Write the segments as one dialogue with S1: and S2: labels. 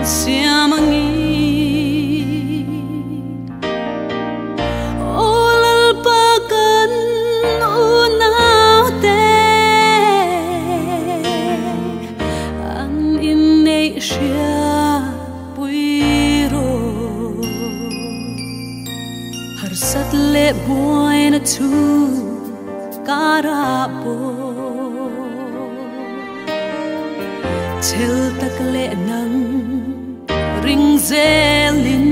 S1: Siamangi O lalpakan unaute An innei sia puiro Harsat le buai na chu karapo Chel tak le nang ring zelin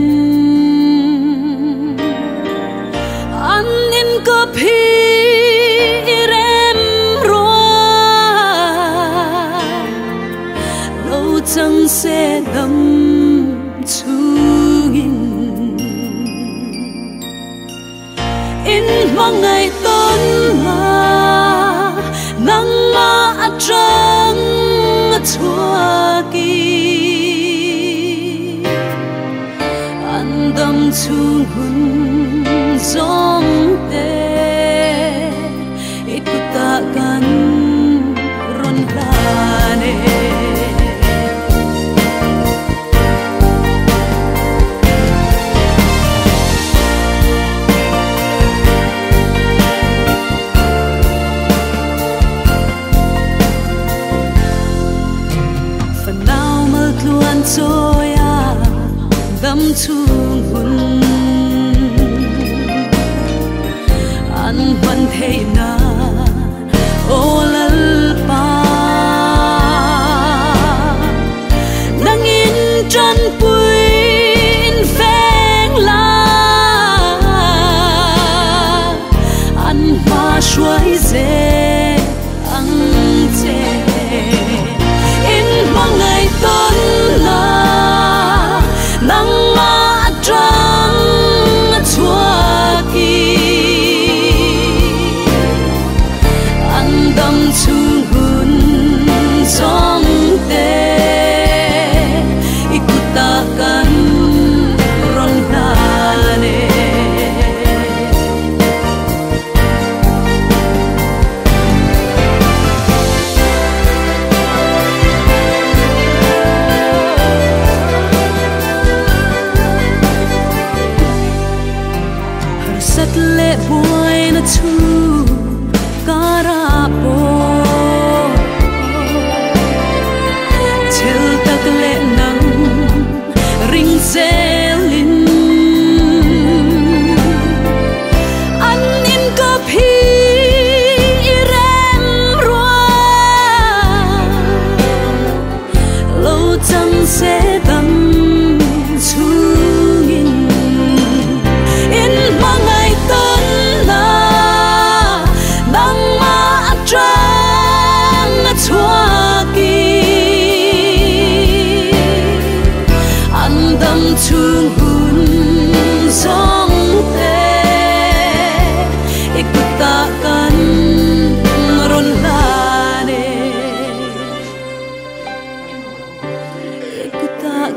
S1: An in ko phi rem roa Lo chang se dam chungin In mangai ton ma nang ma atrang chuaki An dam chung hun zong te Ikutakan ron hlane Fanau mal tluan choya dam chung hun An man thei na o lal pa Nangin tran puin feng la An ma shuai ze ang che In mangai ton la nang ma trang chuaki An dam chung hun zong te Ikutakan ron hlane Harsat le buai na chu karapo Chel tak le nang ring zelin An in ko phi rem rua Lo chang se dam chungin In mangai ton na nang ma atrang chuaki An dam chung hun zong te Ikutakan ron hlane Ikutakan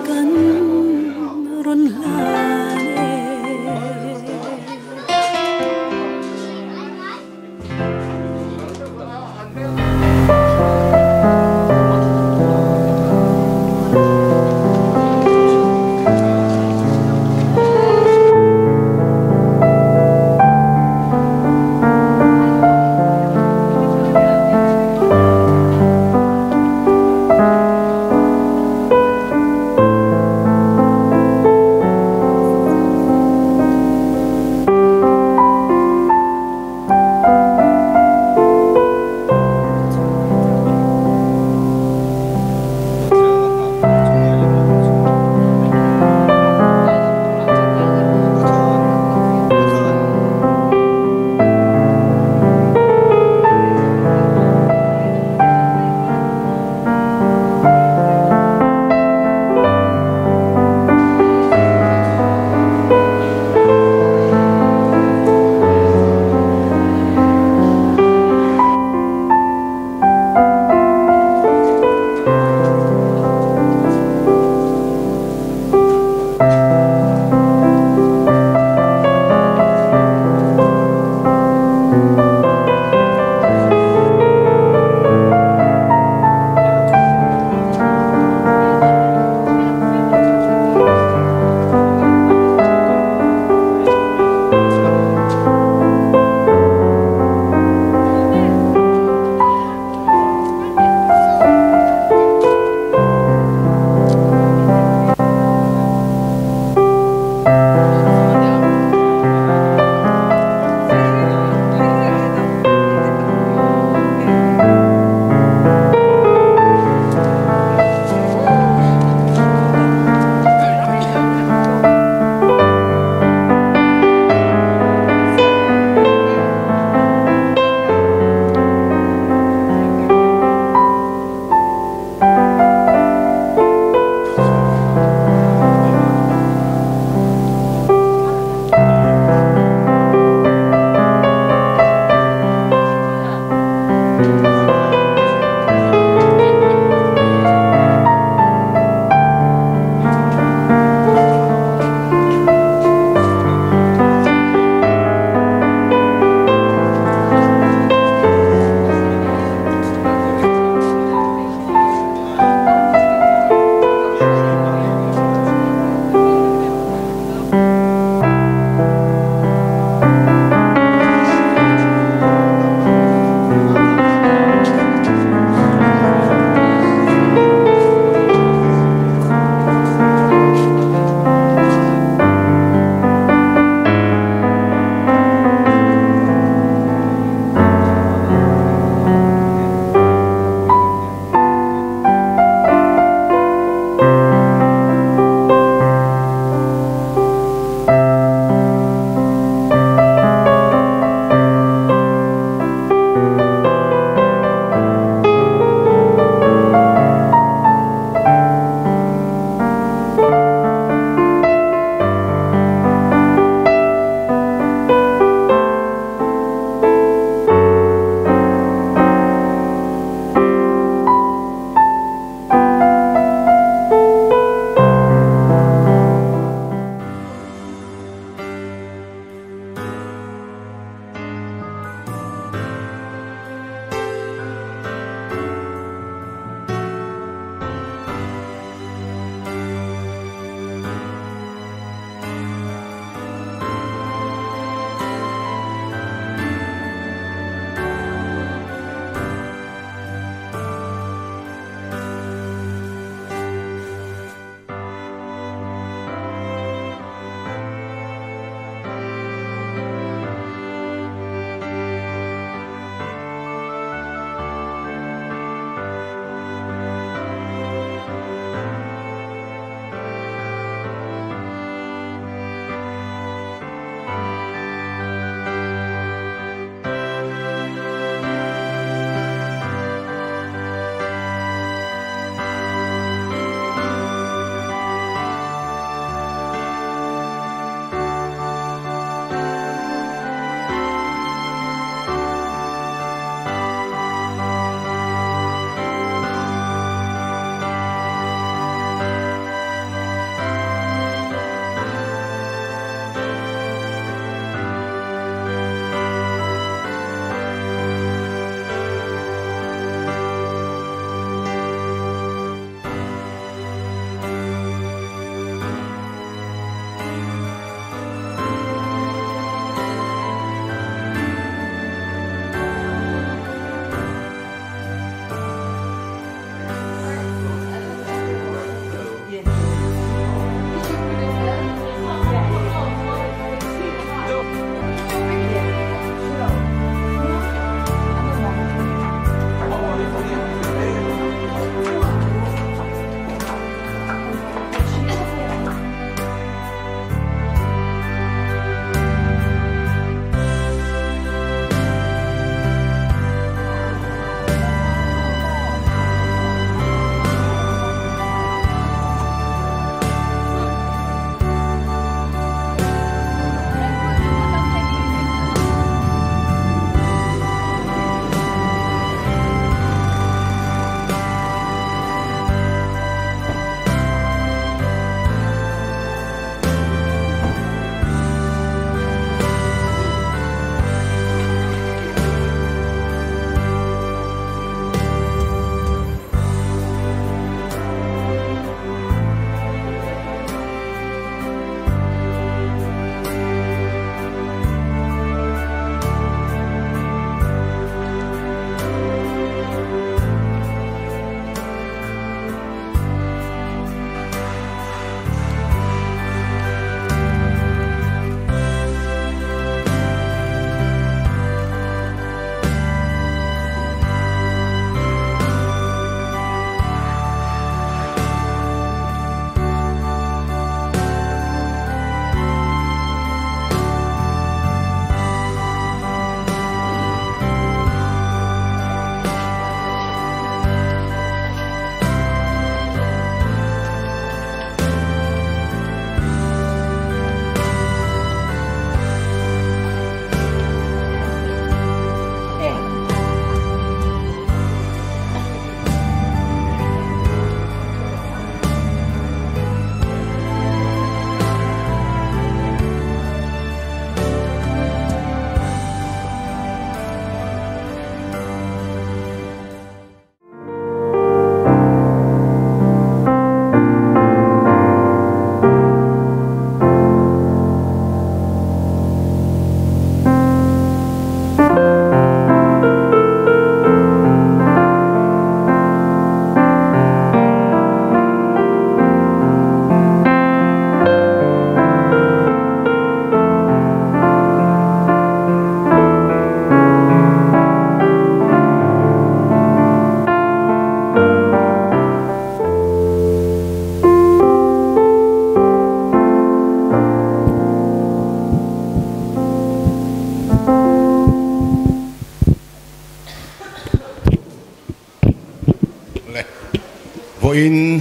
S2: Vawiin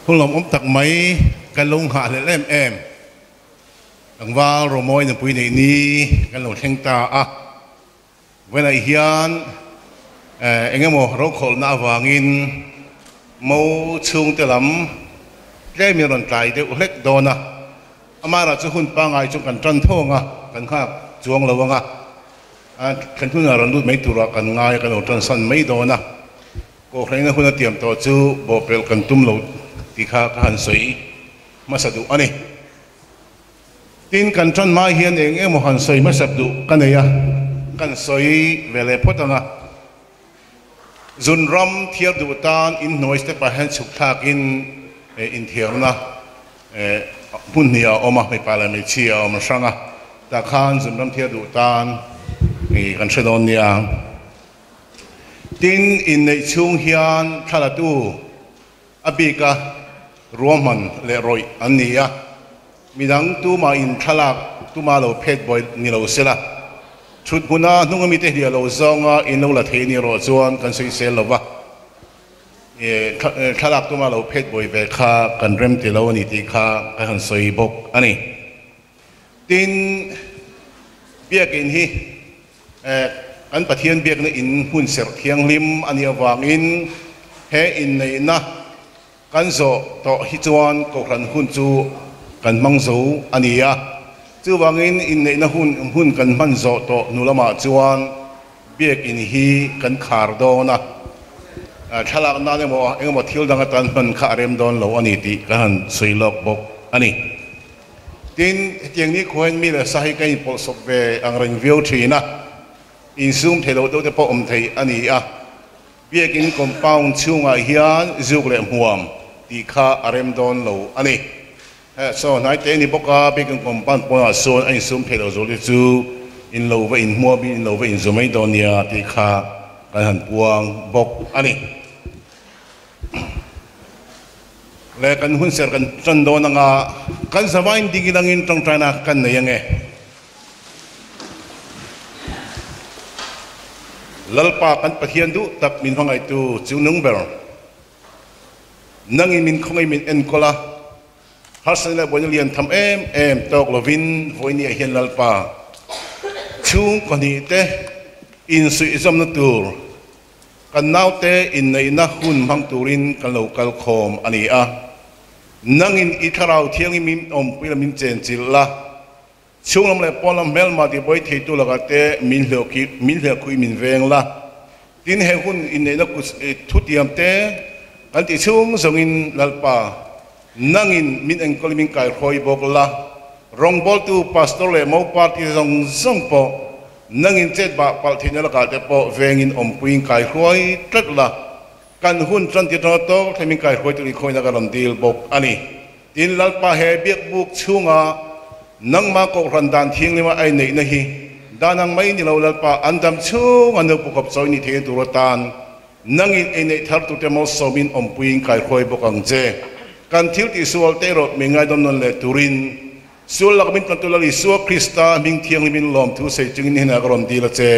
S2: hun lawmawm tak mai kan lo nghahhlelh em em. Tlangval Romawi nupui neih ni kan lo thleng ta a. Vawiinah hian eng emaw rokhawlhna avangin mo chhungte lam tlemin rawn tlai deuh hlek dawn a. Amaherawhchu chu hun pangngai chu kan tan tho ang a, kan nghak chuang lo ang a. Thlen hunah rawn lut mai turah kan ngai a, kan lo tansan mai dawn a. Kohhranina hun a tiam tawh chu bawhpelh kan tum lo tih kha ka han sawi hmasa duh a ni. Tin, kan tan hma hian eng emaw han sawi hmasak duh ka nei a, kan sawi ve leh phawt ang a. Zun ram thiar duh tan inhnuai step ah hian chhuk thlakin inthiarna hmun hnih a awm a, mipa leh hmeichhia a awm hrang a, tah khan zun ram thiar duh tan kan hre dawn nia. Tin, inneih chhung hian thlalatu a bika ruahman leh rawih an ni a, midang tumahin thlalak tuma lo phet buai ni lo sela, thut hmuna hnunga mite hliah lo zawnga in lo la thei ni erawh chuan kan sawisel lo va, thlalak tuma lo phet buai ve kha kan rem ti lo a ni tih kha ka han sawi bawk a ni. Tin, biakin hi Kan Pathian biakna in hmun serh thianghlim a nih avangin he inneihna kan zawh tawh hi chuan Kohhran hun chu kan hmang zo a ni a. Chuvangin inneihna hun hun kan hman zawh tawh hnu lamah chuan biakin hi kan khar dawn a, thlalak nan emaw engemaw thil dang atan hman kha a rem dawn lo a ni tih kan han sawi lawk bawk a ni. Tin, hetiang ni khuain mi leh sa hi ka inpawlhsawp ve ang reng viau thin a, insum thei loh deuh te pawh awm thei a ni a. Biakin compound chhungah hian zuk leh hmuam tih kha a rem dawn lo a ni. Saw hnai te ni bawk a, biakin compound pawnah sawn a insum thei loh zual te chu in lo va inhmuamin in lo va inzu mai dawn nia tih kha kan han puang bawk a ni. Le kan hunserh kan tan dawn anga kan zavain ding ilangin tawngtaina kan nei ange. Lalpa kan Pathian duh tak min hmangaihtu chu nung ber. Nangin min khawngaih min enkawl a, harsatna leh buaina lian tham em em tawk lovin vawinia hian Lalpa chhungkaw hnih te insuihzawmna tur Kan naute inneihna hun hmang turin kan lo kal khawm a ni a. Nangin i thlarau thiangin min awmpui la min chenchilh la, chhunglam leh pawnlam hmelma tibuai theitu lakah te min hliahkhuih min veng la. Tin, he hun inneihna kut thutiam te kan tih chhung zawngin Lalpa, nangin min enkawl min kaihruai bawk la, rawngbawltu pastor leh mo party zawng zawng pawh Nangin chet bah palh theihna lakah te pawh vengin awmpuiin kaihruai tlat la, kan hun tan ti atanga tawk thlemin kaihruai tur inkhawina ka rawn dil bawk a ni. Tin, Lalpa he biakbuk chhunga nangmah Kohhran dan thianglima a inneihna hi dan ang mai ni lo Lalpa an dam chhunga nupu khawp chawi ni theihna tur atan nangin ei neih thar turte malsawmin awmpuiin kaihruai bawk ang che. Kan thil tihsual te erawh min ngaidawm nawn leh turin Sual lak min tlantu Lal Isua Krista hming thianghlimin lawmthu sei chungin hinah ka rawn dil a che.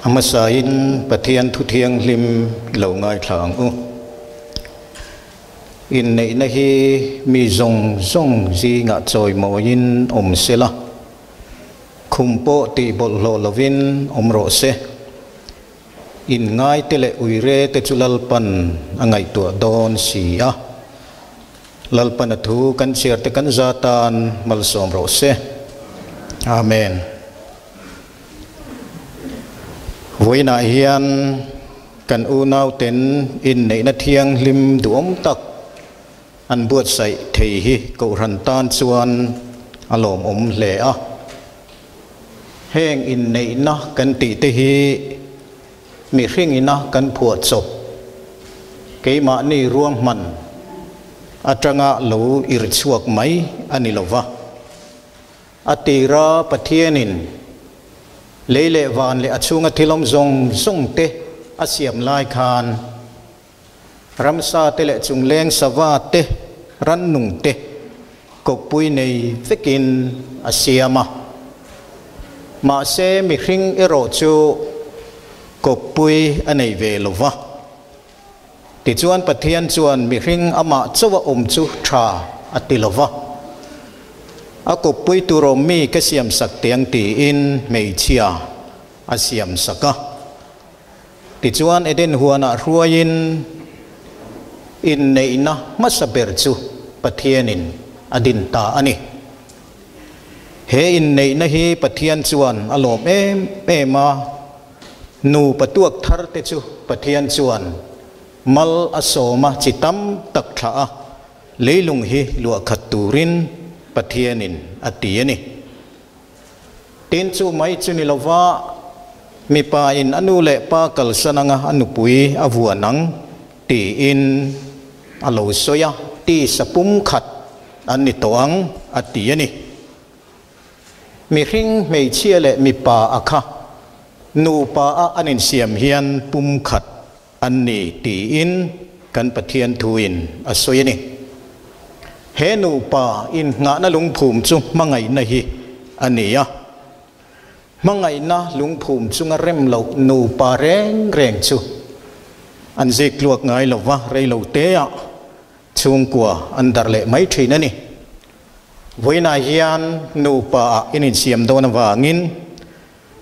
S3: A hmasain Pathian thu thianghlim i lo ngaithla ang u. Inneihna hi mi zawng zawng zingah chawimawiin awm se la, khum pawh tih bawlhhlawh lovin awm rawh se. Inngaite leh uire te chu Lalpan a ngaihtuah dawn si a. Lalpan a thu kan chhiar te kan za tan malsawm rawh se. Amen. Vawiinah hian kan unauten inneihna thianghlim duhawm tak an buatsaih thei hi Kohhran tan chuan a lawmawm hle a. Heng inneihna kan tih te hi mihring ina kan phuah chawp, keimahni ruahman atanga lo irchhuak mai a ni lo va. A tira Pathianin lei leh van leh a chhunga thil awm zawng zawng te a siam lai khan ramsa te leh chungleng sava te, rannung te kawppui nei vekin a siam a. Mahse mihring erawh chu kawppui a nei ve lo va. Tichuan Pathian chuan mihring amah chauh a awm chu tha a ti lo va, a kawppui tur awm mi ka siamsak teh ang tiin hmeichhia a siamsak a. Tichuan Eden huanah hruaiin inneihna hmasa ber chu Pathianin a din ta a ni. He inneihna hi Pathian chuan a lawm em em a. Nupa tuak thar te chu Pathian chuan mal a sawm a chi tam tak thlah a, leilung hi luah khat turin Pathianin a ti a ni. Tin chu mai chu ni lova mipa in a nu leh pa kalsan anga a nupui a vuan ang tiin a lo sawi a, tisa pum khat an ni tawh ang a ti a ni. Mihring hmeichhia leh mipa a kha nupa a an insiam hian pumkhat an ni tiin kan Pathian thuin a sawi a ni. He nupa innghahna lungphum chu hmangaihna hi a ni a. Hmangaihna lungphum chunga rem loh nupa reng reng chu an zik tluak ngai lova reiloteah chhungkua an darh leh mai thin a ni. Vawiinah hian nupa ah in insiam dawn avangin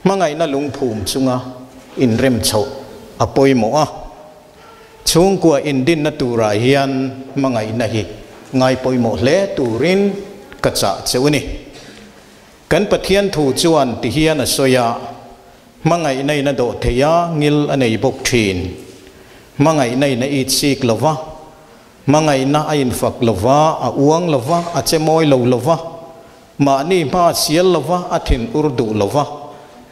S3: hmangaihna lungphum chunga inrem chhoh a pawimawh a. Chhungkua indinna turah hian hmangaihna hi ngai pawimawh hle turin ka chah cheu a ni. Kan Pathian thu chuan ti hian a sawi a, Hmangaihna in a dawh thei a, ngil a nei bawk thin. Hmangaihna in a itsik lo va. Hmangaihna a infak lo va, a uang lo va, a che mawi lo lo va, mahni hma a sial lo va, a thin ur duh lo va,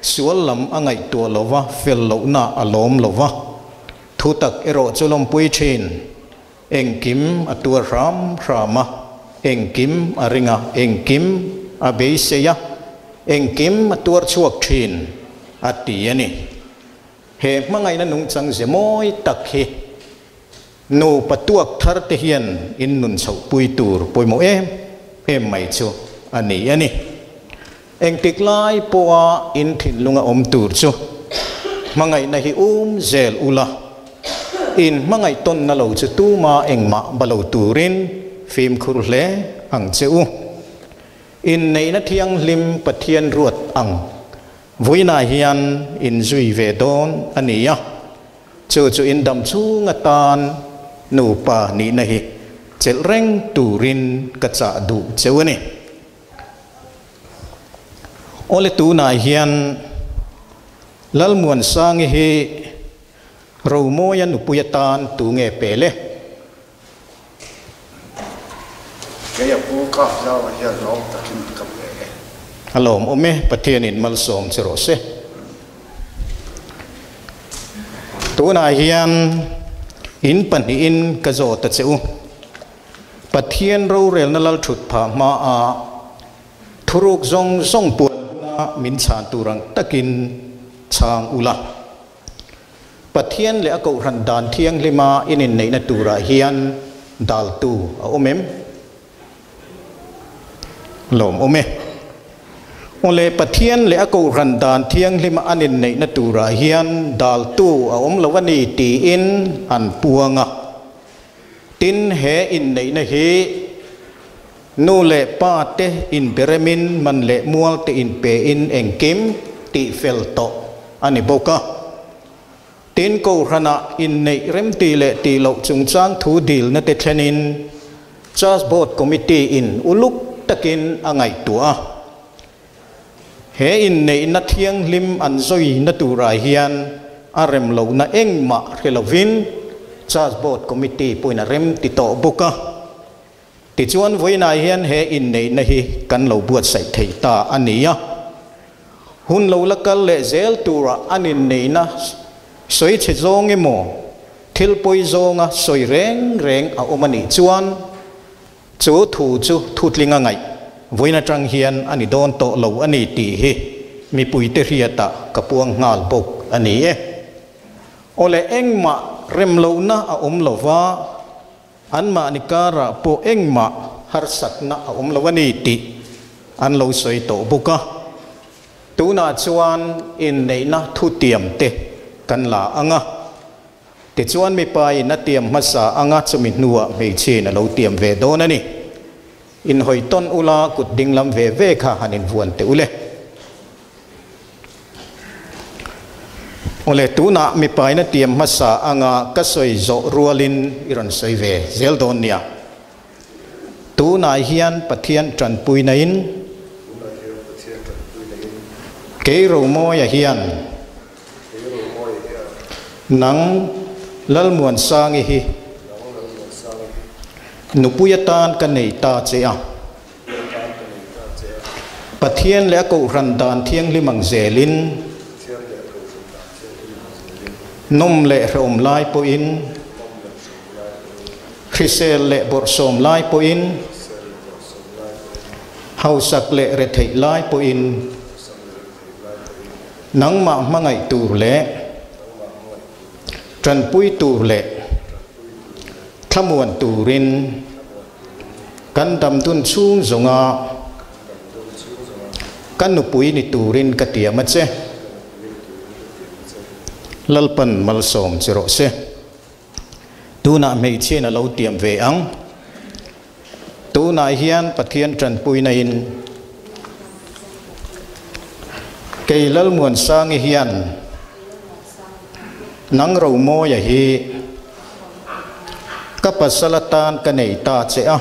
S3: sual lam a ngaihtuah lo va, fel lohna a lawm lo va. Thu tak erawh chu lawmpui thin. Engkim a tuar hram hram a, engkim a ring a, engkim a beisei a, engkim a tuar chhuak thin, a ti a ni. He hmangaihna nungchang ze mawi tak hi Nupa tuak thar te hian in nun chhoh pui tur pawimawh em em mai chu a ni a ni. Engtik lai pawha in thinlunga awm tur chu hmangaihna hi um zel ula, in hmangaih tawnna lo chu tuma engmah ba lo turin fimkhur hle ang che u. Inneihna thianghlim Pathian ruat ang vawiinah hian in zui ve dawn a ni a. Chu chu in dam chhung atan nupa nihna hi chelh reng turin ka chah duh cheu a ni. Awle tunah hian Lalmuansangi hi Romawia nupui atan tu nge pe le?
S4: Kei a pu kap zau hian lawm takin ka pe e.
S3: A lawmawm e, Pathianin malsawm che rawh se. Tunah hian in pahnihin ka zawt a che u. Pathian rorelna lal thut phah hmaah thuruk zawng zawng puan huna min chhan tur ang takin chhang ula. Pathian leh a Kohhran dan thianghlima in inneihna turah hian daltu a awm em? Lawm awm e. Ole Pathian leh a kohhran dan thianghlima an inneihna turah hian daltu a awm lo a ni tiin an puang a. Tin, he inneihna hi nu leh pa te inberemin man leh mual te inpein engkim tihfel tawh a ni bawk a. Tin, kohhranah inneih remti leh tih loh chungchang thu dilna te thlenin Church Board Committee in uluk takin a ngaihtuah a. He inneihna thianghlim an zawina turah hian a rem lohna engmah hre lovin Church Board Committee pawhin a rem ti tawh bawk a. Tichuan vawiinah hian he inneihna hi kan lo buatsaih thei ta a ni a. Hun lo la kal leh zel turah an inneihna sawi chhe zawng emaw thil pawi zawnga sawi reng reng a awm a nih chuan Chu thu chu thutling a ngaih vawiin atang hian a ni dawn tawh lo a ni tih hi mipuite hriatah ka puang nghal bawk a ni e. Awle engmah remlohna a awm lo va, anmahni karah pawh engmah harsatna a awm lo a ni tih an lo sawi tawh bawk a. Tunah chuan inneihna thutiam te kan la ang a. Tichuan mipa in a tiam hmasa anga chumi hnuah hmeichhiain a lo tiam ve dawn a ni. Inhawi tawn ula kut ding lam ve ve kha han invuan teh ule. Awle tunah mipa in a tiam hmasa anga ka sawi zawh rualin i rawn sawi ve zel dawn nia. Tunah hian Pathian tanpuina in. Kei Romawia hian. Nang Lalmuansangi hi nupui atan ka nei ta che a. Pathian leh a kohhran dan thianghlim ang zelin, nawm leh hrehawm lai pawhin, hrisel leh bawrhsawm lai pawhin, hausak leh retheih lai pawhin, Nangmah hmangaih tur leh tanpui tur leh thlamuan turin kan damdun chhung zawnga ka nupui ni turin ka tiam a che. Lalpan malsawm che rawh se. Tunah hmeichhiain a lo tiam ve ang. Tunah hian Pathian tanpuina in kei Lalmuansangi hian nang Romawia hi ka pasal atan ka nei ta che a.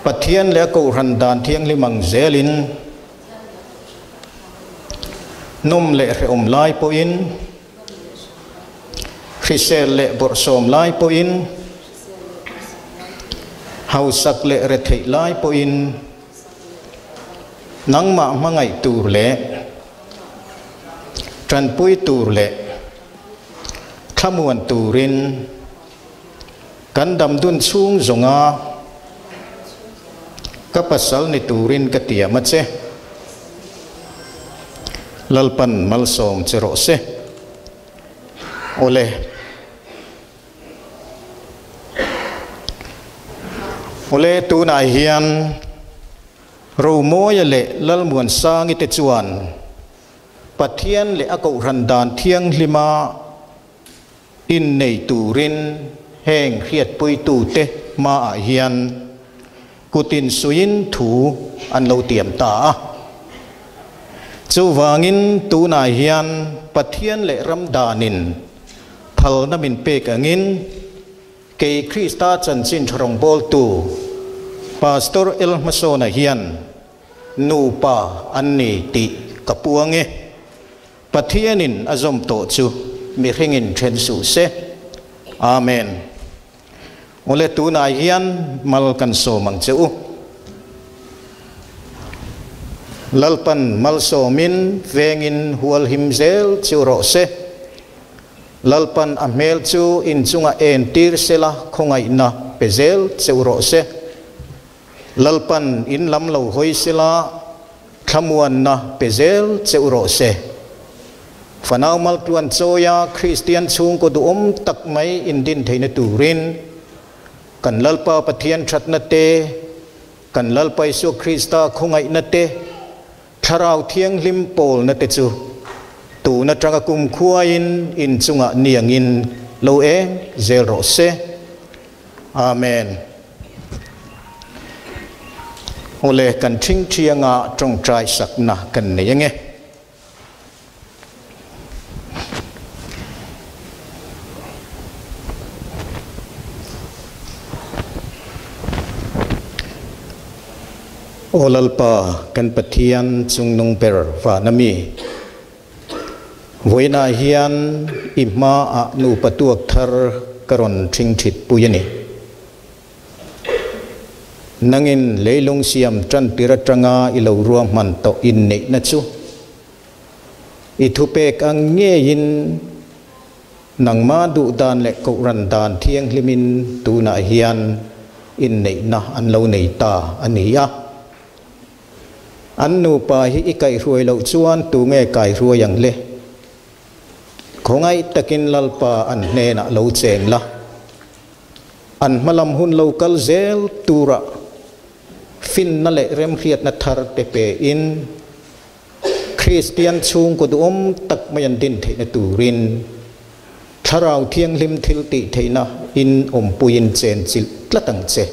S3: Pathian leh a Kohhran dan thianghlim ang zelin nawm leh hrehawm lai pawhin, Hrisel leh bawrhsawm lai pawhin, hausak leh retheih lai pawhin, nangmah hmangaih tur leh tanpui tur leh thlamuan turin kan damdun chhung zawnga ka pasal ni turin ka tiam a che. Lalpan malsawm che rawh se. Awle. Awle tunah hian Romawia leh Lalmuansangi te chuan Pathian leh a Kohhran dan thianghlima innei turin heng hriatpuitute hmaah hian kut insuiin thu an lo tiam ta a. Chuvangin tunah hian Pathian leh ram danin phalna min pek angin kei Krista chanchin tha rawngbawltu Pastor El Hmasawna hian nupa an ni tih ka puang e. Pathianin a zawm tawh chu mihringin then suh se. Amen. Awle tunah hian mal kan sawm ang che u. Lalpan malsawmin vengin hual him zel chu rawh se. Lalpan a hmel chu inchunga en tir sela khawngaihna pe zel che u rawh se. Lalpan in lam lo hawi sela thlamuanna pe zel che u rawh se. Fanau maltluan chawia Kristian chhungkaw duhawm tak mai indin theihna turin kan Lalpa Pathian thatna te, Kan Lalpa Isua Krista khawngaihna te, Thlarau Thianghlim pawlna te chu tun atanga kumkhuain in chungah niangin lo eng zel rawh se. Amen. Awle, kan thingthianga tawngtai sakna kan nei ange. Aw Lalpa, kan Pathian chungnung ber vana mi, vawiinah hian i hmaah nupa tuak thar ka rawn ṭhingṭhit pui a ni. Nangin leilung siam ṭantir aṭanga i lo ruahman tawh inneihna chu i thupek ang ngeiin nangma duh dan leh kohhran dan thianghlimin tunah hian inneihna an lo nei ta a ni a. An nupa hi i kaihruai loh chuan tunge kaihruai ang le? Khawngaih takin Lalpa an hnenah lo cheng la. An hmalam hun lo kal zel tura finna leh remhriatna thar te pein Kristian chhungkaw duhawm tak mai an din theihna turin Thlarau Thianghlim thil tih theihna in awmpuiin chenchilh tlat ang che.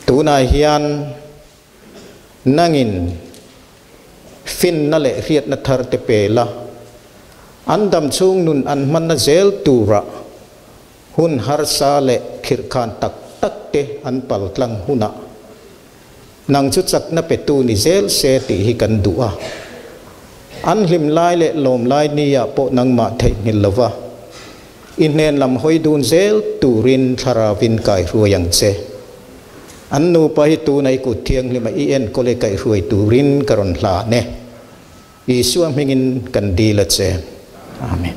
S3: Tunah hian nangin finna leh hriatna thar te pe la, an damchhung nun an hmanna zel tura hun harsa leh khirhkhan tak tak te an pal tlang hunah nang chu chakna petu ni zel se tih hi kan duh a. An hlim lai leh lawm lai nia pawh nangmah theihnghilh lova i hnen lam hawi dun zel turin Thlaravin kaihruai ang che. An nupa hi tuna i kut thianghlima i enkawl i kaihruai turin ka rawn hlan e. Isua hmingin kan dil a che. Amen.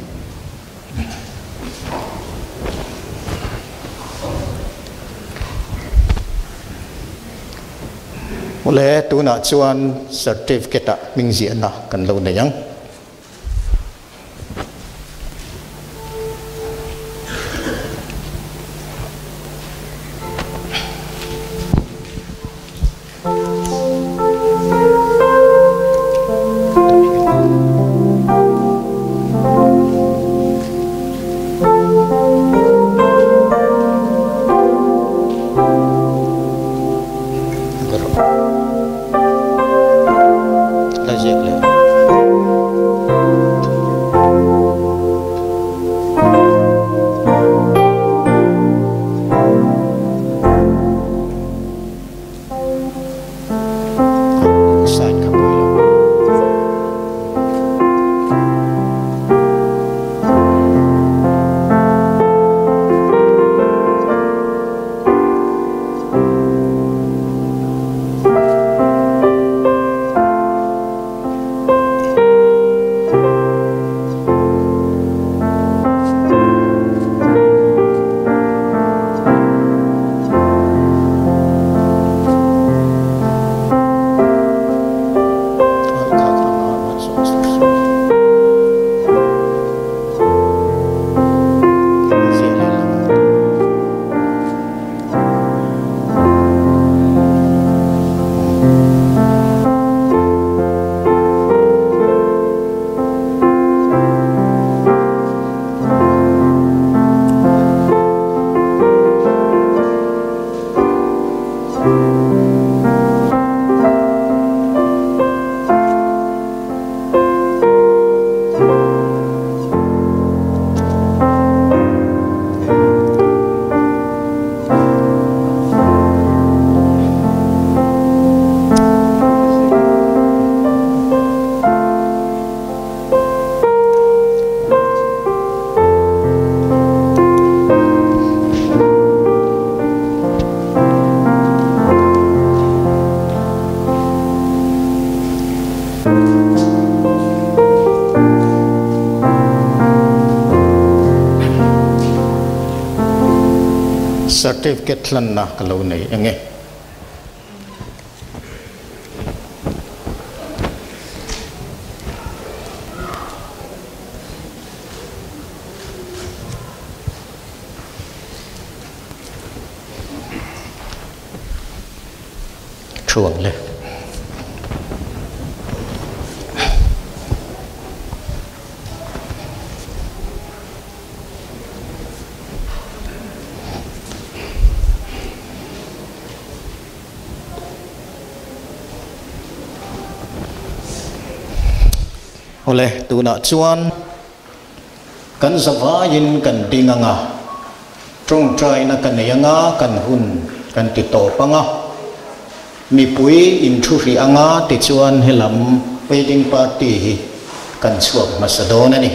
S3: Awle, tunah chuan certificate ah hming ziahna kan lo nei ang. Sign kha pawi lo. Certificate hlanna ka lo nei eng e. Thuang le. Ole tuna chuan kan zawain kan dinganga tong trai na kan anga kan hun kan ti to panga mi pui in thu ri anga ti chuan helam wedding party hi kan chuak masadon ani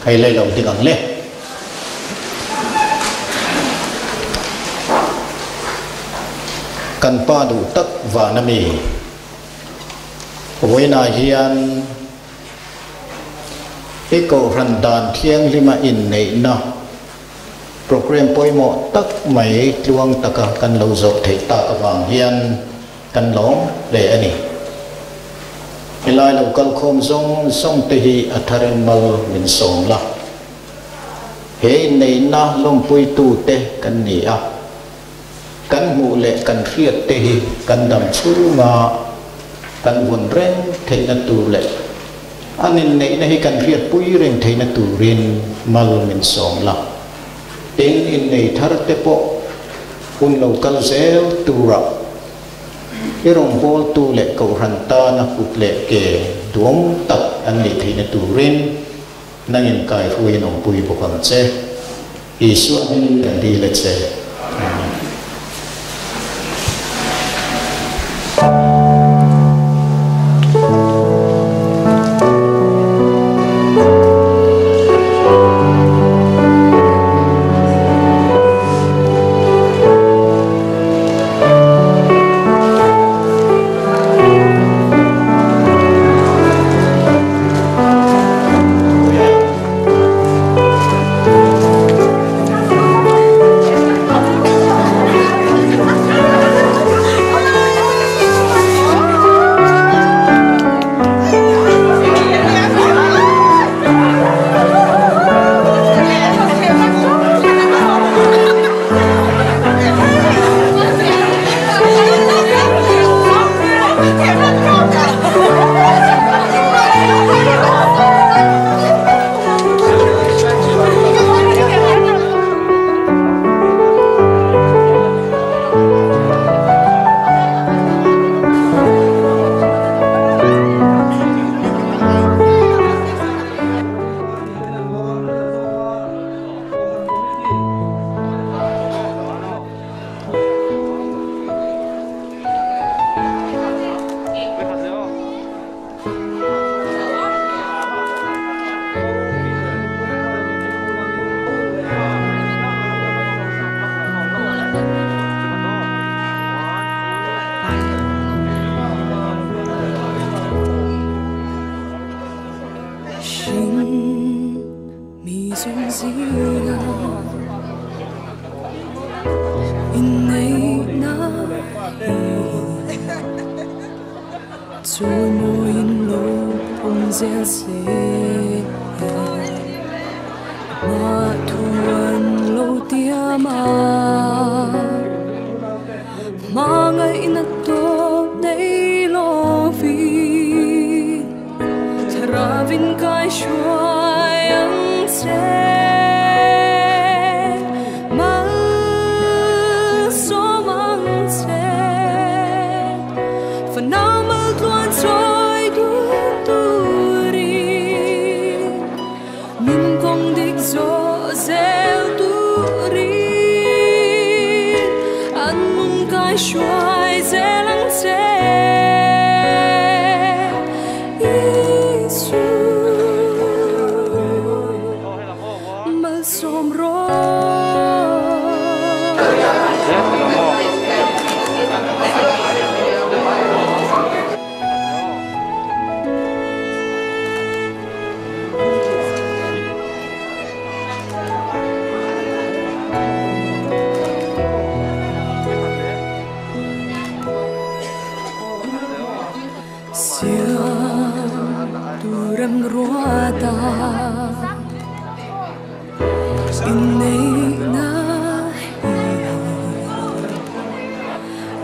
S3: khai lai lo ding ang le kan pa du tak wa na mi voina hian iko ran dan thiang lima in nei na program poimo tak mai tluang taka kan lo zo thei ta ka wang hian kan long le ani ilai lo kal khom zong zong te hi atharin mal min som la he nei na lom pui tu te kan ni a kan mu le kan riat te hi kan dam chunga kan vun reng thei na tu le anin nei na hi kan riat pui reng thei na tu rin mal min som la tin in nei thar te po un lo kal zel tura irong bol tu le ko ran ta na kut le ke duam tak an ni thei na tu rin nangin kai hui nong pui bokang che Isu an di le che. Amen.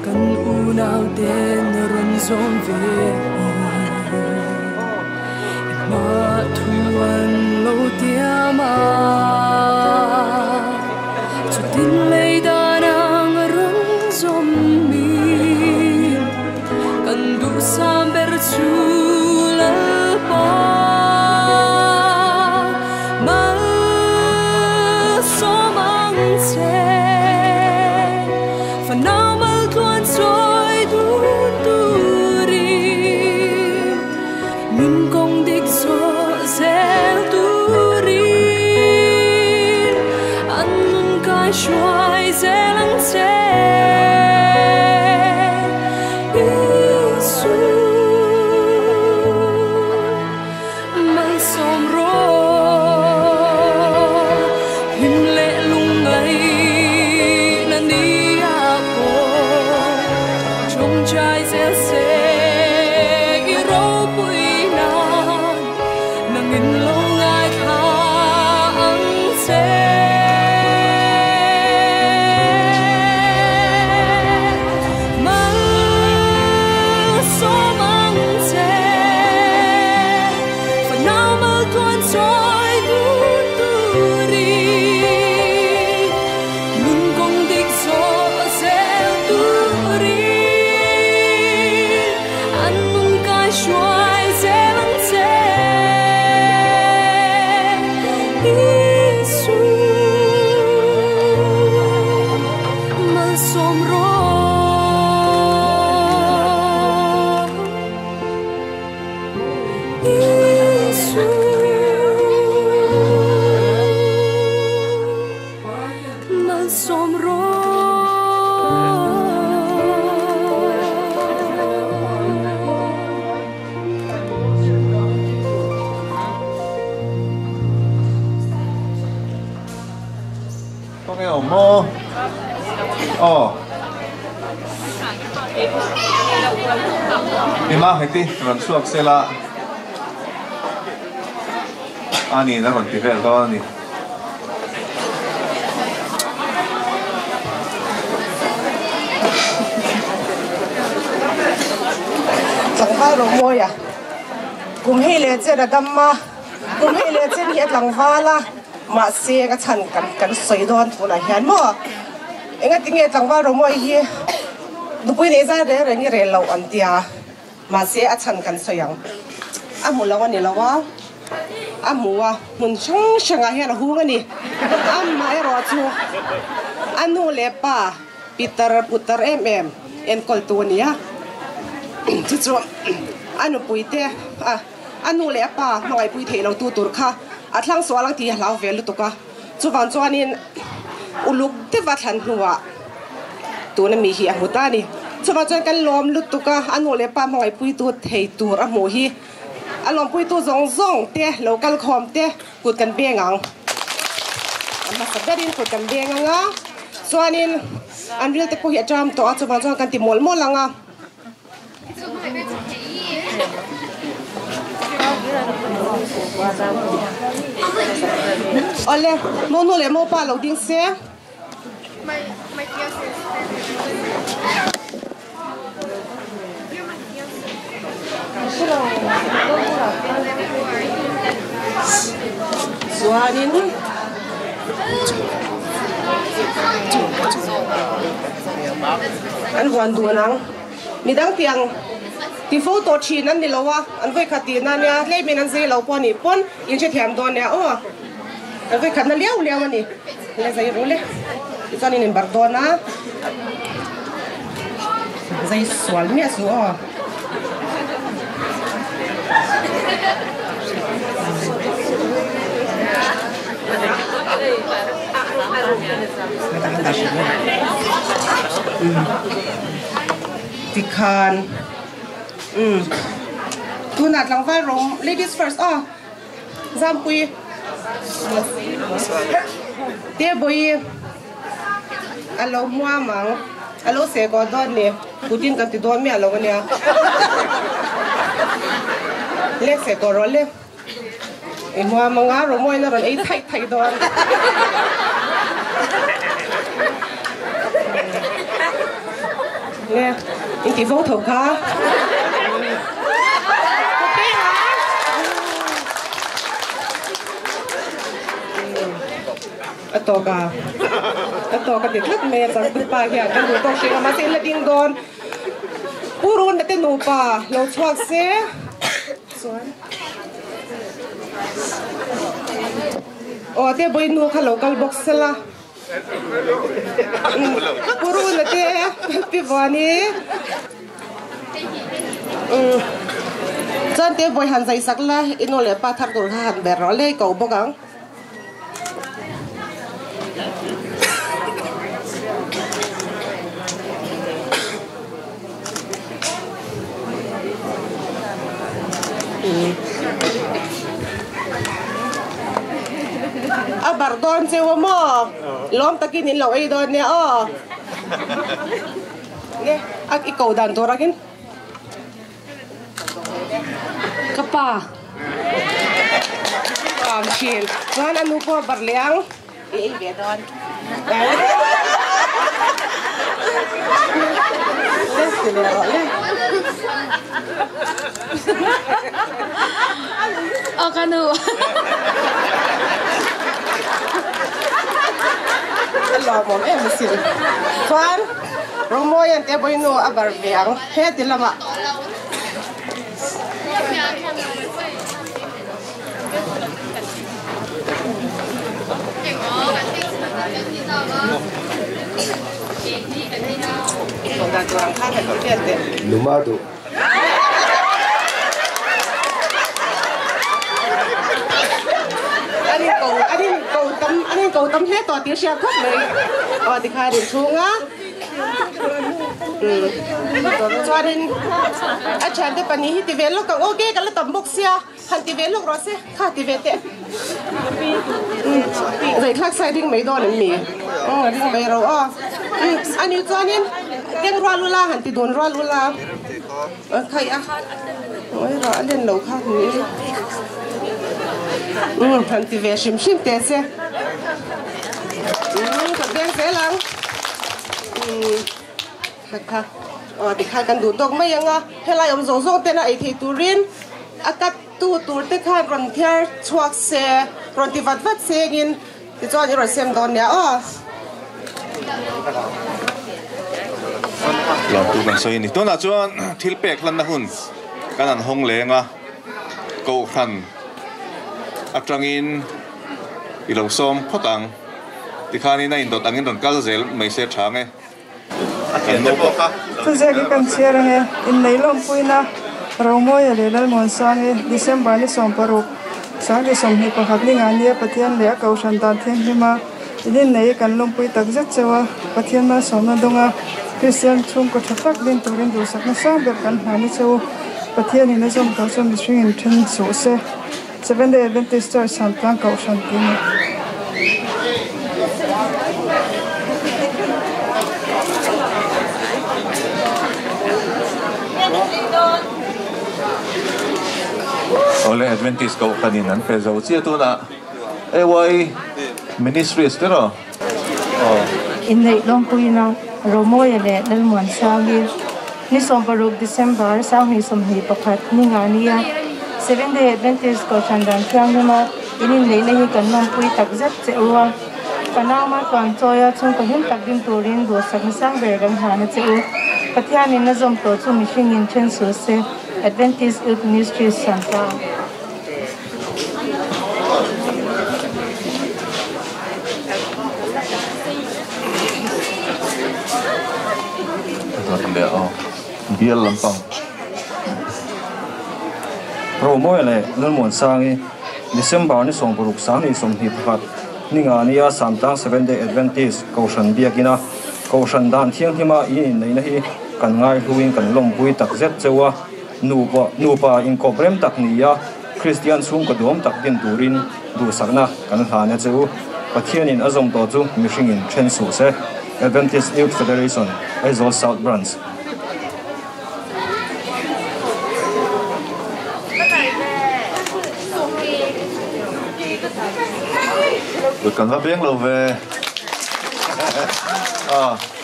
S1: Kan Unau ten rawn zawm ve Ma thuan lo tiam a Chutin lei dan ang rawn zawm min Kan duhsam ber chu Lalpa Malsawm ang che Fanau mal tluan chawi dun turin Nun kawng dik zawh zel turin An nun kai hruai zel ang che Isu Malsawm rawh Hlim leh lungngaihna ni ah pawh Tawngtai zel se i ropui nan Nangin lo ngaithla ang che. Malsawm ang che Fanau mal tluan chawi dun turin Nun kawng dik zawh zel turin An nun kai hruai zel ang che Isu Malsawm rawh Isu Malsawm rawh.
S5: Kawng e awm maw? Aw. Ima heti rawn chhuak sela a niin a rawn ti vel dawn a ni.
S6: Tlangval Rawhmawia kum hei leh chen a dam a, kum hei leh chen hi a tlangval a, mahse ka chhan kan kan sawi dawn tunah hian maw engatinge tlangval Rawhmawia hi nupui nei zai reng reng i rel loh an tia. Mahse, a chhan kan sawi ang. A hmu lo a ni lo a, a hmu a, hmun hrang hrangah hian a hung a ni. Amah erawh chu a nu leh pa pitar putar em em enkawltu a ni a. Chu chu a nupui te, a nu leh a pa hmangaihpui theih lo tu tur kha a thlang sual ang tih a hlau ve lutuk a. Chuvang chuanin uluk deuha thlan hnuah tuna mi hi a hmu ta a ni. Chuvang chuan kan lawm lutuk a, a nu leh pa hmangaihpuitu thei tur a hmuh hi a lawmpuitu zawng zawng te lo kal khawm te kut kan beng ang. A hmasa berin kut kan beng ang a, chuanin an ril te pawh hi a ṭam tawh a, chuvang chuan kan ti mawlh mawlh ang a. Awle, monu leh mopa lo ding se. Chuanin an huan dun ang. Midang tiang ti fo tawh thin an ni lo a, an vawikhat tihna ania, tleimin an zei lo pawh a nih pawn in hrethiam dawn nia aw, an vawikhatna liau liau a ni, le zei ru le, tichuan in inbarh dawn a, zei sual miah suh aw. Tikhan umm tunah tlangval rawng ladies first aw Zampui te bawi a lo hmuam ang a lo seh kawh dawn ni putin kan ti dawn miah lo ania le seh kawh rawh le. I hmuam anga rawmawiin a rawn ei thaih thaih dawn. Nge. In ti fo tho kha. A tawk a. A tawk a ti tlat mai a changtupa hian kan duh tawk hrih a mahse in la ding dawn. Pu Runa te nupa lo chhuak se chuan aw te Bawinu kha lo kal bawk se la. Pu Runa te Pi Vuani chuan te Bawi han zai sak la i nu leh pa thar tur kha han ber rawh le i ko bawk ang. A bar dawn cheu a maw? Lawm takin in lo ei dawn nia aw. Nge a i ko dan tur angin. Ka pa. Am thin. Chuan a nu pawh a bar leh ang. I ei ve dawn. Le ti leh rawh le.
S1: Aw ka nu.
S6: A lawmawm em asin. Chuan Romawian te Bawinu a bar ve ang heti lamah.
S7: Numa duh.
S6: An in ko an in ko tam an in ko tam hle tawh tih a hriat khawp mai. Aw tikhan in chhung a. Chuanin a thiante pahnih hi ti ve lawk ang ok ka la tam bawk sia han ti ve lawk rawh se kha ti ve teh Zaithlak sai ring mai dawn em mi a ring mai ro aw ani chuanin keng rual ula han ti dun rual ula khaih a ngawi rawh a len lo kha ni han ti ve hrim hrim teh se. Ka beng zel ang. Kha kha. Aw tikhan kan duh tawk mai ang a. Helai awm zawng zawng ten a ei thei turin a cut tu tur te khan rawn thiar chhuak se, rawn ti vat vat sengin tichuan i rawn sem dawn nia aw.
S5: Lawmtu kan sawi a ni. Tunah chuan thil pek hlanna hun kan han hawng leng a, Kohhran atangin I lo sawm phawt ang. Tikhanin a indawt angin rawn kal zel mai se tha nge. Kan naupang.
S8: Thuziak hi kan chhiar ange, Innei lawmpuina Romawia leh Lalmuansangi, December ni 16, 2021 ni nga nia Pathian leh a Kohhran dan thianghlima in innei hi kan lawmpui tak zet cheu a, Pathian malsawmna dawnga Kristian chhungkaw tha tak din turin duhsakna sang ber kan hlan i cheu. Pathianin a zawm tawh chu mihringin then suh se. Seventh Day Adventist Church Santlang Kohhran tih a ni.
S5: Awle Adventist Kohhran in an pe zo chiah tunah AY Ministries te rawh. Aw.
S9: Inneih lawmpuina Romawia leh Lalmuansangi ni 16 December 2021 ni nga nia Seventh Day Adventist Kohhran Dan Thianghlima in inneihna hi kan lawmpui tak zet che u a, Panama tuan chawia chhungkaw hlim tak ding turin duhsakna sang ber kan hlan a che u. Pathianin a zawm tawh chu mihringin then suh se, Adventist Youth Ministries Santa.
S5: Bial lampang.
S10: Romawia leh Lalmuansangi, December ni 16 2021 ni nga nia Samtlang Seventh Day Adventist Kohhran Biakina Kohhran dan thianghlima in inneihna hi kan ngaihluin kan lawmpui tak zet cheu a, nupa nupa inkawp rem tak nia Kristian chhungkaw duhawm tak din turin duhsakna kan hlan a che u. Pathianin a zawm tawh chu mihringin then suh se. Adventist Youth Federation, Aizawl South Branch.
S5: Kut kan va beng lo ve.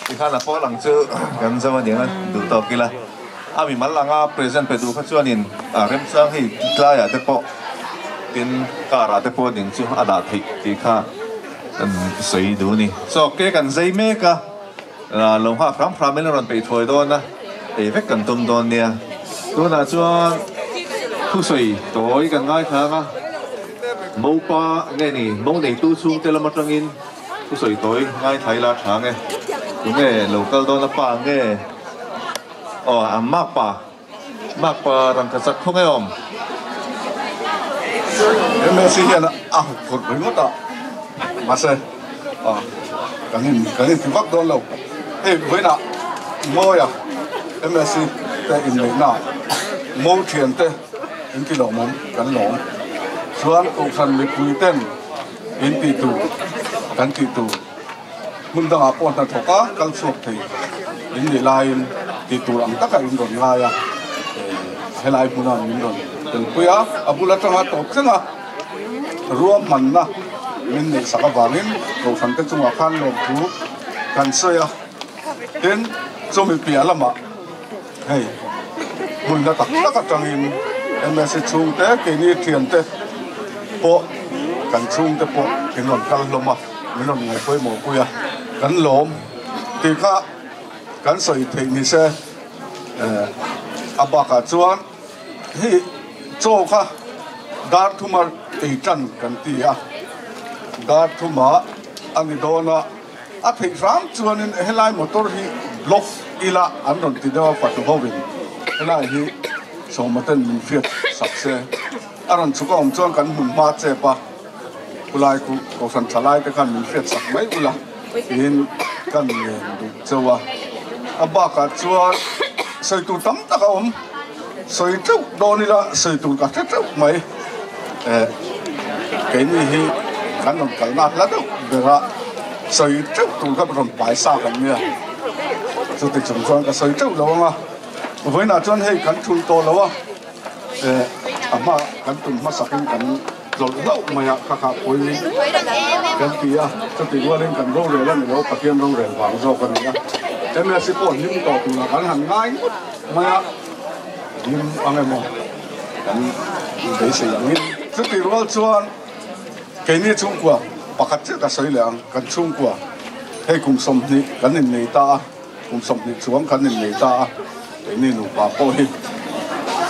S5: Tikhan a pawl ang chu kan zo a niang a, duh tawk ila. A mimal anga present pe duh kha chuanin a remchang hei tlaiah te pawh tin car ah te pawh ding chu a dah theih tih kha kan sawi duh a ni. Chaw ke kan zai mek a, lo nghak hram hram in a rawn peih thuai dawn a, ei vek kan tum dawn nia. Tunah chuan thusawi tawi kan ngaithla ang a, Mopa nge ni, Mo neitu chhungte lam atangin thusawi tawi ngaithla ila a tha ang e. Tunge lo kal dawn a pa nge? Aw a makpa makpa rangkachak khaw nge awm?
S4: MSC hian a huk phurh ringawt a, mahse kan in kan inti vak dawn lo. Hei vawiinah Mawia MSC te inneihna Mo thiante inti lawmawm kan lawm. Chuan Kohhran mipui ten inti tur kan tih tur. Hmun dangah pawh hnathawk a kal chhuak thei in nih laiin tih tur ang takah in rawn ngai a, helai hmuna min rawn telpui a, a bul atanga tawp thleng a ruahmanna min neih sak avangin Kohhran te chungah khan lawmthu kan sawi a, tin chumi piah lamah hei hmun la tak tak atangin MSC chhungte keini thiante pawh kan chhungte pawh in rawn kal hlawm a. Min rawn ngaih pawimawh pui a, kan lawm tih kha kan sawi theih ni se, a bakah chuan hei chaw kha dar thuma ei tan kan ti a, dar thuma a ni dawn a, a theih hram chuanin helai motor hi block ila an rawn ti deuh a fatu hovin helai hi sawmaten min hriat sak se, a rawn chhuk a awm chuan kan hmun hma chep a. Khulai khu Kohhran thalai te khan min hriat sak mai ula tiin kan ngen duh chauh a. A bakah chuan sawi tur tam tak a awm, sawi teuh dawn ila sawi tur ka hre teuh mai. Eh, keini hi kan rawn kalna hla deuh bera sawi teuh tur kha rawn pai sa kan nia. Chuti chung chuan ka sawi teuh lo ang a, vawiinah chuan hei kan thul tawh lo a, eh, a hma kan tum hmasakin kan. Tlawlh hlauh mai ah ka kah pawi kan ti a, chutih rualin kan rorel a ni lo, Pathian rorel vang zawk a ni a. MSC pawh hlim tawh turah kan han ngai ngawt mai a, hlim ang emaw kan beisei angin. Chutih rual chuan keini chhungkua pakhat chiah ka sawi leh ang, kan chhungkua hei kum 20 kan innei ta a, Kum 20 chuang kan innei ta a, keini nupa pawh hi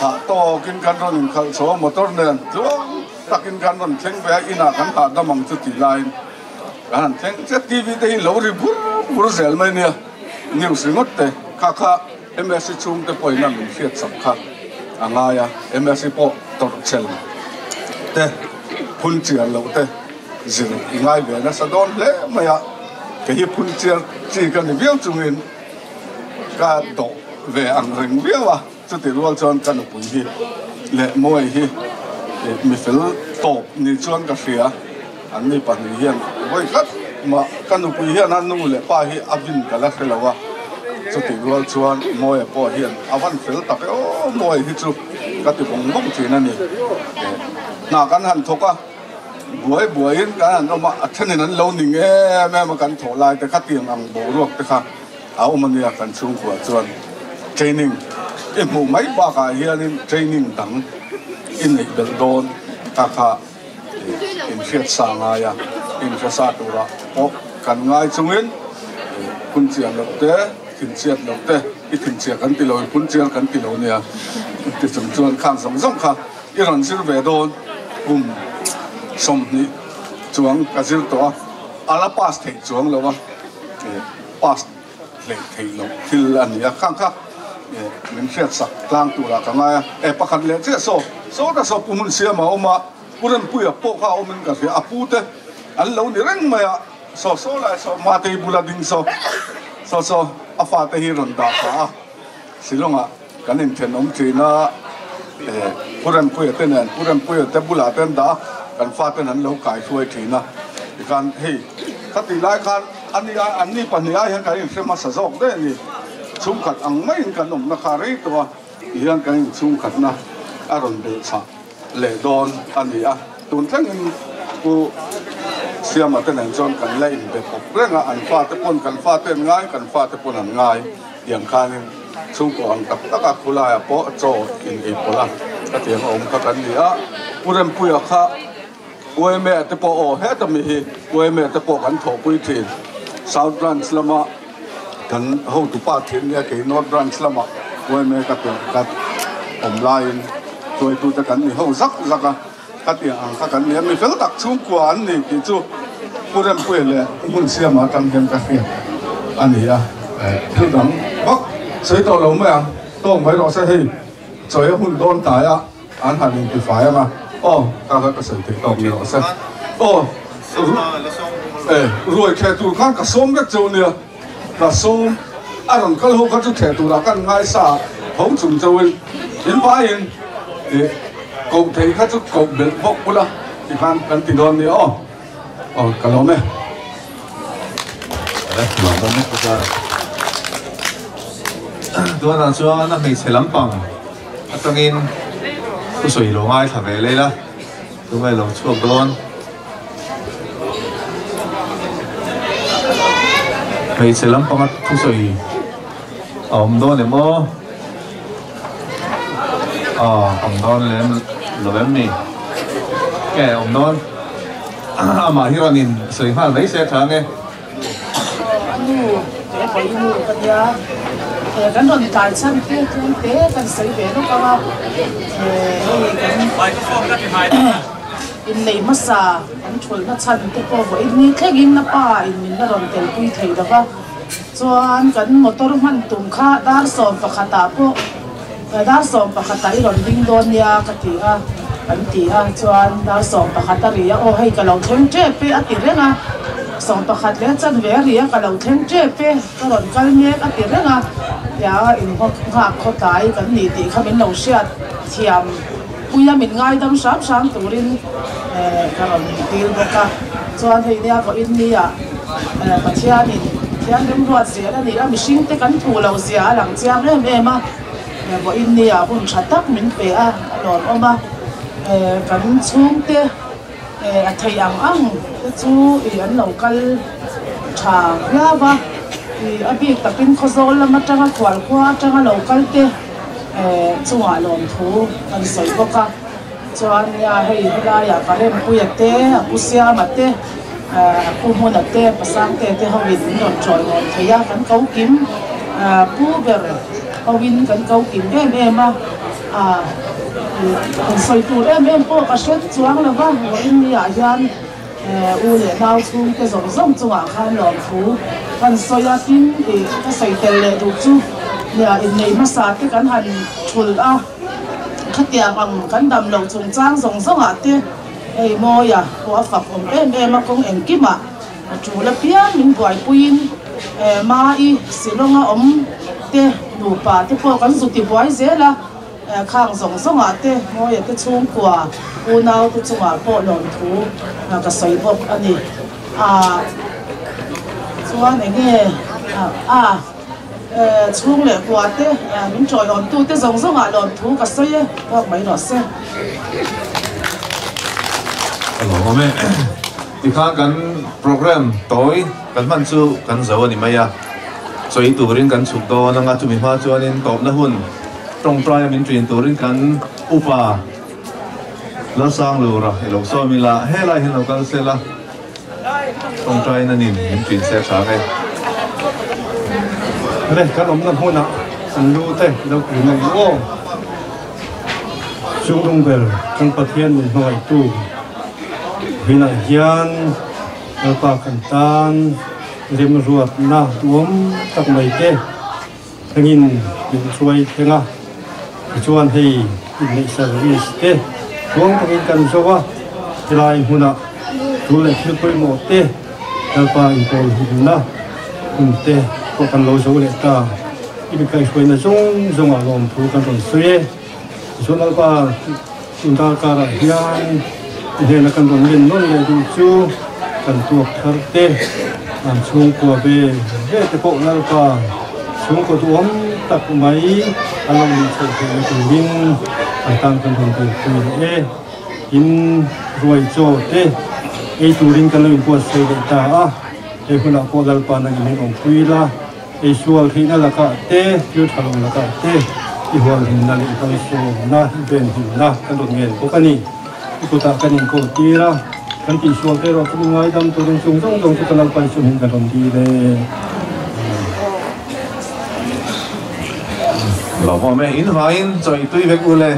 S4: hah tawkin kan rawn inkhalh chho a, motor nen tluang takin kan rawn thleng ve a, inah kan hahdam ang chu tih laiin kan han thleng chiah. TV te hi lo ri bur bur zel mai nia, news ringawt te kha kha MSC chhungte pawhin a min hriat sak kha a ngai a, MSC pawh tawrh chel te phun chian loh te zir i ngai ve nasa dawn hle mai a. Kei hi phun chiar chi ka ni viau chungin ka dawh ve ang reng viau a, chuti rual chuan ka nupui hi leh Mawi hi mi fel tawp ni chuan ka hria. An ni pahnih hian vawi khat mah ka nupui hian a nu leh pa hi a vin ka la hre lo a, chuti rual chuan Mawia pawh hian a van fel tak e aw Mawi hi chu ka ti vawng vawng thin a ni. Hna kan han thawk a. Buai buaiin kan han awm a, a thenin an lo ning em em a kan thawh lai te kha tiang ang boruak te kha a awm a nia kan chhungkua chuan training i hmuh mai bakah hianin training dang i neih belh dawn kha kha inhriat sa ngai a, inhre sa turah pawh kan ngai chungin phunchiar loh te thinchhiat loh te i thinchhia kan ti lo i phunchiar kan ti lo nia ti chung chuan khang zawng zawng kha I rawn zir ve dawn kum 20 chuang ka zir tawh a, a la pass theih chuang lo a, pass hleih theih loh thil a ni a, khang kha min hriat sak tlang turah ka ngai a, e pakhat leh chiah saw, saw ta saw Pu Hmunsiama a awm a, Pu Rempuia pawh kha a awmin ka hria, a pu te an lo ni reng mai a, saw saw lai saw Matei bula ding saw, saw saw a fate hi rawn dah thla a, Shillong-ah. Kan inthenawm thin a, Pu Rempuia te nen, Pu Rempuia te bulah te an dah a, kan faten an lo kai hruai thin a. Tikhan hei khatih lai khan ani a, anni pahnih ai hian kan inhre hmasa zawk daih a ni. Chhungkhat ang maiin kan awmna kha rei tawh a, tihian kan inchhungkhatna a rawn belhchhah leh dawn a ni a. Tun thlengin Pu. Siama te nen chuan kan la inbe pawp reng a, an fate pawn kan fate an ngai, kan fate pawn an ngai tiang khanin chhungkaw ang tak taka khulaiah pawh chaw in ei pawlh a, khatiang a awm kha kan ni a. Pu Rempuia kha UMA te pawh aw heta mi hi UMA te pawh kan thawhpui thin. South Branch lama kan hotupa thin nia kei North Branch lama UMA ka ka awm laiin hruaitute kan ni ho zak zak a. Khatiang ang kha kan ni a, mi fel tak chhungkua an ni tih chu Pu Rempuia leh hmun siama atang hian ka hriat a ni a. Thil dang vak sawi tawh lo mai ang, tawng mai rawh se hei chawi a hun dawn tlai a an han intifai ang a, aw ka kha ka sawi theih tawk ni rawh se. Aw ruai theh tur khan ka sawm vek cheu nia, ka sawm a rawn kal ho kha chu theh turah kan ngaisa tho chung chauhin in vaiin ih koh thei kha chu koh belh bawk bula tikhan kan ti dawn nia aw, aw ka lawm e.
S5: Tunah chuan a hmeichhe lampang atangin thusawi lo ngaithla ve leh ila tunge lo chhuak dawn. Hmeichhe lampanga thusawi a awm dawn em aw? Aw awm dawn lem lo em ni? Nge awm dawn? Amah hi rawn in sawi nghal mai se tha nge?
S7: Aw a nu leh a nu ka nia kan rawn tlai chhan te tlem te kan sawi ve lawk ang a hei kan Innei hmasa an thulhna chhan te pawh vawiin ni thlengin a pa in min la rawn telpui thei lo va, chuan kan motor hman tum kha dar 11 ah pawh dar 11 ah i rawn ding dawn nia ka ti a, kan ti a, chuan dar 11 a ri a, aw hei ka lo thleng tep e a ti reng a, 11 leh chanve a ri a ka lo thleng tep e, ka rawn kal mek a ti reng a, tia inhawk nghak khawtlai kan ni tih kha min lo hriat thiam. Puia min ngaidam hram hram turin ka rawn dil bawk a, chuan hei nia vawiin nia Pathianin Pathian remruat zel a ni a, mihringte kan thu lo zia a lang chiang em em a, vawiin nia hun tha tak min pe a, a lawmawm a, kan chhungte a thei ang ang te chu an lo kal tha viau a, a bik takin Khawzawl lam atanga khualkhua atanga lo kal te. Chungah lawmthu kan sawi bawk a, chuan nia hei helaiah ka Rempuia te, a Pu Siama te, a Pu Hmuna te, Pasangte te hoin min rawn chawimawn thei a, kan ko kim Pu ber hoin kan ko kim em em a, han sawi tur em em pawh ka hre chuang lo va, vawiin niah hian u leh nau chhungte zawng zawng chungah khan lawmthu kan sawi a, tin ih ka sawi tel leh duh chu nia innei hmasa te kan han thulh a, khatiang ang kan dam loh chungchang zawng zawngah te hei Mawia pawh a fak awm em em a, kawng engkimah a tul apiang min buaipuiin Mai Shillong-a awm te nupa te pawh kan zu tibuai zel a. Khang zawng zawngah te, Mawia te chhungkua, unau te chungah pawh lawmthu ka sawi bawk a ni. A chuan eng nge a chhung leh kua te, min tawiawmtu te zawng zawngah lawmthu ka sawi e, tawk mai rawh se.
S5: A lawmawm e. Tikhan kan program tawi kan hman chu kan zo a ni mai a. Chawi turin kan chhuk dawn anga chumi hma chuanin tawpna hun tawngtaia min ṭin turin kan upa Lalsanglura i lo sawm ila helai hian lo kal sela tawngtaiin a nin min ṭin se ṭha nge.
S11: Le kan awmna hmunah an lu te lo kun ang aw. Chunglung ber kan Pathian min hmangaihtu hinah hian Lalpa kan tan Remruatna duhawm tak mai te thlengin min hruai thleng a, tichuan hei inneih service te tluang takin kan zo a, helai hmunah tul leh thil pawimawh te Lalpa inpawl himna hun te pawh kan lo zo leh ta. I mi kaihhruaina zawng zawngah lawmthu kan rawn sawi e. Tichuan Lalpa tun darkarah hian i hnena kan rawn len nawn leh duh chu kan tuak thar te, an chhungkua ve ve te pawh Lalpa chhungkaw duhawm tak mai an lo nih chhoh theihna turin an tan kan rawn buaipui leh e. In ruai chaw te Ei turin kan lo inpuat sei leh ta a, hei hunah pawh Lalpa nangin min awmpui la, ei sual theihna lakah te, thil tha lo lakah te i hualhimna leh i kalsawmna, i venhimna kan rawn ngen bawk a ni. I kutah kan inkawl tir a, kan tihsual te erawh chu i ngaidam turin chung zawng zawng chu ka Lalpa i sumhin kan rawn dil e.
S5: Lawmawm e, in vaiin chawi tui vek u le.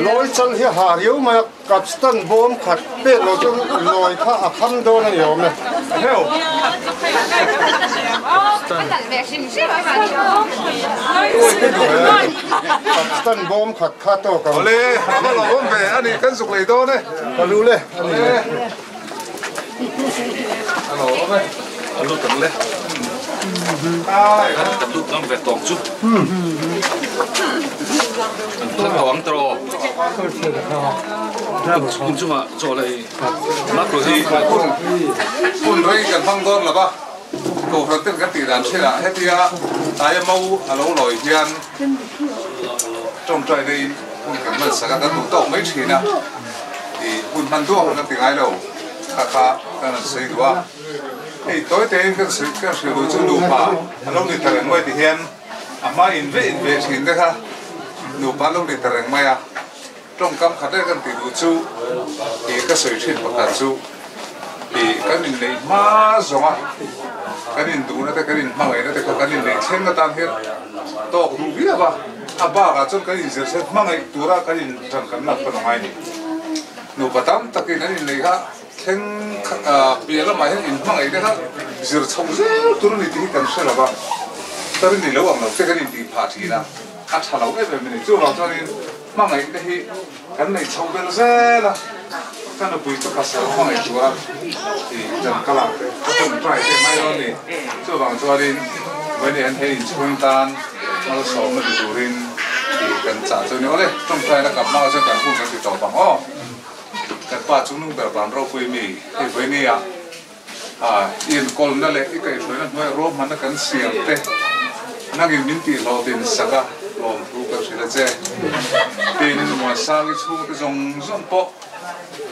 S12: Loi chal hi ha riu mai kapstan bom khat pe lo chu loi kha a kham do na ni awm e
S4: heo
S12: kapstan bom khat kha to ka
S4: ole ha lo bom ve ani kan suk lei do ne
S12: ka lu le ani
S4: alo ome
S5: alo tak le
S4: ai
S5: kan lu kam ve tok chu kan tawang tro kun chunga chaw lei mak lo hi
S4: kun rei kan hang dor la ba ko ran ten kan ti dan thila hetia tai mau alo loi hian trong trai dei kun kan man saka kan tu tok mai thina ti kun man du kan ti ngai lo kha kha kan sei duwa ei toi te kan sei kan sei lu chu nu pa alo ni tareng mai ti hian ama in ve thin te kha nu pa lo ni tareng mai a trong kam khat kan ti du chu ti ka sei thin pakhat chu ti kan in nei ma zonga kan in du na te kan in ma ngai na te kan in nei thleng na tan hian tok du bia ba a ba ga chon kan in zer se ma ngai tura kan in than kan nak pa ngai ni nu patam takin an in nei kha thleng bia la mai hian in ma ngai te kha zir chho zel tur ni ti kan hre la ba tar ni lo ang lo te kan in ti pha thina a tha lo em em ni chu lo chuan in ma ngai te hi kan nei chho bel zel a kan no pui to pasal ma ngai tura ti jan kala te kan try te mai lo ni chu wang chuan in với ni an hei in chung tan mal so ma ti turin ti kan cha chu ni ole trong try la kap ma chu kan hu kan ti to bang o kan pa chung nung ber ban ro pui mi hei với ni a in kol na le i kai throi na hnuai ro man na kan siam te nangin min ti lo tin saka lom thu ka hrila che tin mo sa ki chu te zong zong po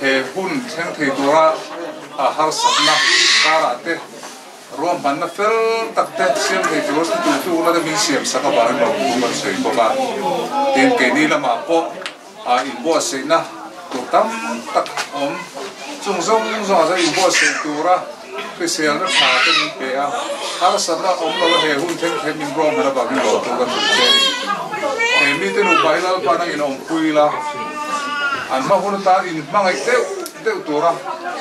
S4: he hun thleng thei tura a har sapna kara te rom man na fel tak te siam thei tur tu tu la te min siam saka ba lo thu kan sei ko ka tin ke ni lama po a in bo sei na tu tam tak om chung zong zong za in bo sei tura krisel na tha te min pe a har sapna om lo he hun thleng thei min rom na ba min lo tu kan che ni he mi te nu pai lal pa nang in om pui la an ma hun ta in mangai teu teu tura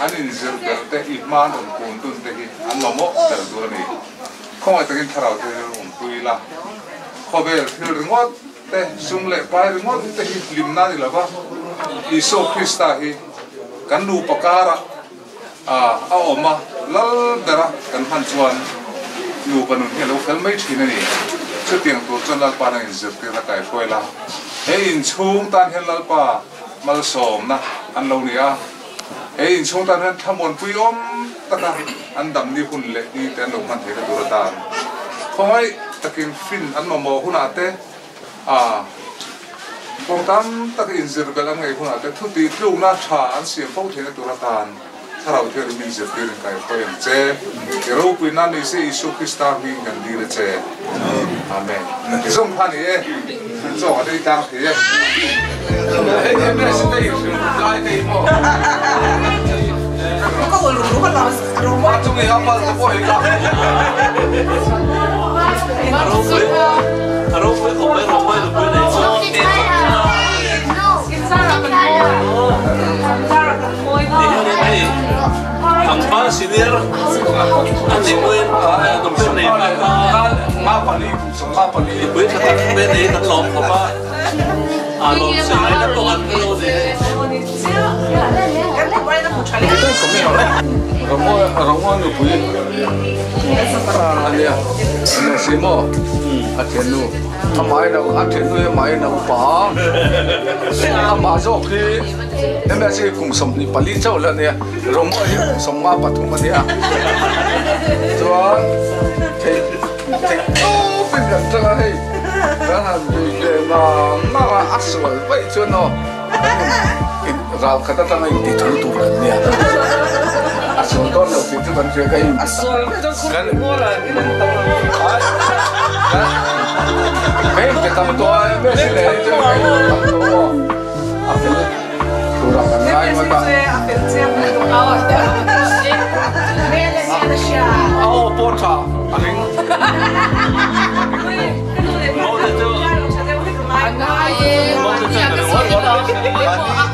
S4: an in zir ber te i man om kun tun te hi an ma mo ter tur ni khongai takin tharau te om pui la khobel thil ringot te sum le pai ringot te hi lim na ni laba Iso Krista hi kan nu pakara a a oma lal dara kan han chuan nu panun hi lo fel mai thin ani chu tiang tur chuan lal pa nang in zir tir na kai hruai la he in chhung tan hian lal pa mal som na an lo ni a he in chhung tan hian thamon pui om taka an dam ni hun le ni te an lo hman thei na tur atan khongai takin fin an mamo huna te a kong tam tak in zir bel an ngai huna te thu ti tluk na tha an siam fo thei na tur atan tharau thil min zir tir kai hruai ang che ti ro pui na ni se Isu Krista mi kan di le che amen ti zong pha ni e zo a dei tang thi e
S5: Thằng senior anh chị quên đồng sự này mà biết là bên đấy thật lòng của ba à lòng sự này nó còn ăn cái gì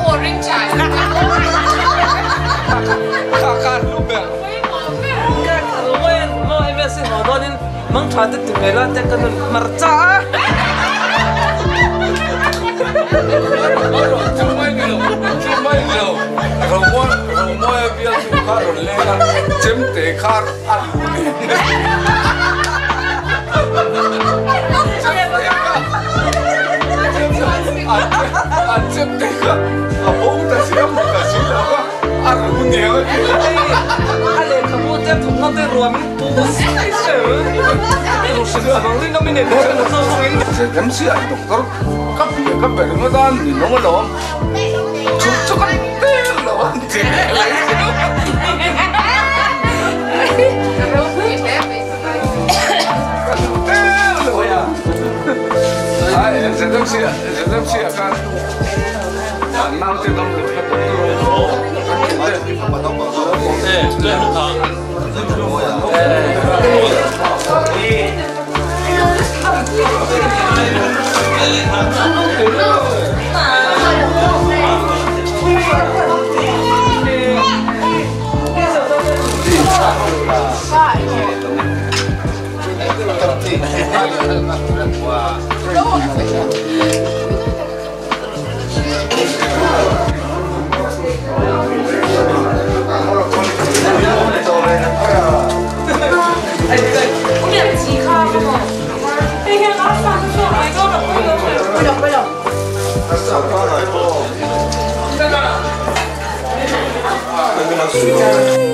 S13: Orange.
S14: Kha lu ber.
S15: Ka kharuan mo MS ho donin mang tha te tumela te kan marcha.
S14: Chu mai lo. Ro mo bia chu kha ro le la. Chem te kha a lu ni. A chem te kha a bo ta si a ta si la ka a lu ni a.
S15: A le kha bo te thum na te ruam pu si se. Ro shi bang rin na mi ne ko so so in.
S14: Em si ai doctor cấp bia cấp bể nó ra thì nó có lộn chụp cho con tên lộn thì lấy ai sẽ si kan nào thì đông được
S13: 我